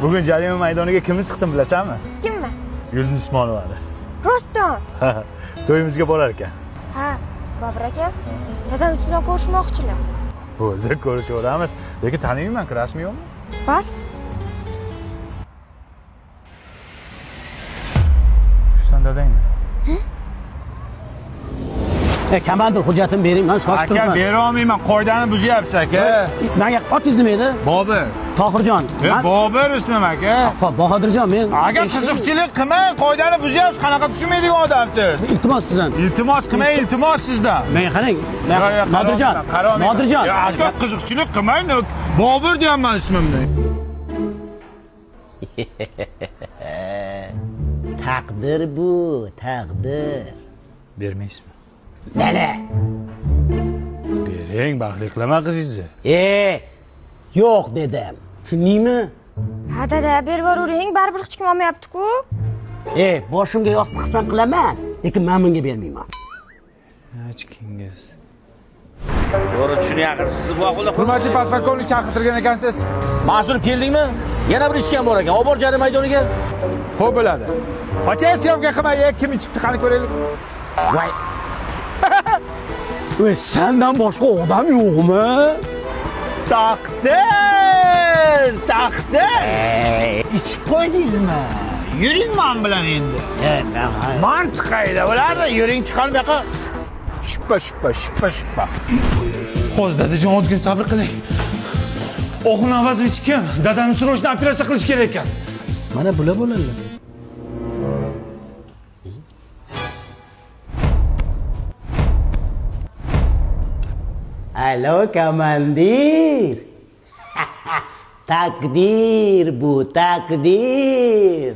Bugun jarima maydoniga kimni tiqdim bilasanmi? Kimmi? Yulduz Usmonovani. Rostdan. To'yimizga borar ekan. Ha, Bobur aka, dadamiz bilan ko'rishmoqchilar. Bo'ldi, ko'rishaveramiz. Lekin taniyman-ku, rasmi yo'qmi? Bor. Shusan dadangmi? Komandir hujjatini bering, man shoshib Aka, turibman. bera olmayman. Qoidani buzyapsiz, aka. Menga otingiz nima edi? Bobur. Tohirjon. Bobur ismim aka. Xo'p, Bahodirjon, men Aka, qiziqchilik qilmang, qoidani buzyapsiz. Qanaqa tushunmaydigan odamsiz? Iltimos sizdan. Iltimos qilmang, iltimos sizdan. Menga qarang. Yo'q, yo'q, Nodirjon. qarolmayman. Nodirjon. Yo'q, aka, qiziqchilik qilmang. Bobur deyapman ismimni. Taqdir bu, taqdir. Bermaysizmi? Lala. Bering, baxtli qilaman qizingizni. Yo'q dedim. Tushundingmi? Ha dada, berib yuboravering, baribir hech kim olmayapti-ku. Boshimga yostiq qilsam qilaman, lekin men bunga bermayman. Achkingiz. To'g'ri tushunyapsiz. Hurmatli podpolkovnik chaqirtirgan ekansiz. Ma'zur keldingmi? Yana bir ichgan bor ekan. Olib bor jarima maydoniga. Xo'p bo'ladi. Qocha syomka qilmay, kim ichibdi qani ko'raylik. Voy. O'y, sendan boshqa odam yo'qmi? Taqdir, taqdir. Ichib qo'ydingizmi? Yuring men bilan endi. Mantiq qayda bo'lardi? Yuring chiqalım bu yoqqa. Shuppa, shuppa, shuppa, shuppa. Hozir dadajon ozgina sabr qiling. Oxun Avazovich kim? Dadani срочно operatsiya qilish kerak ekan. Mana bular bo'ladilar. Alo, komandir. Taqdir bu, taqdir.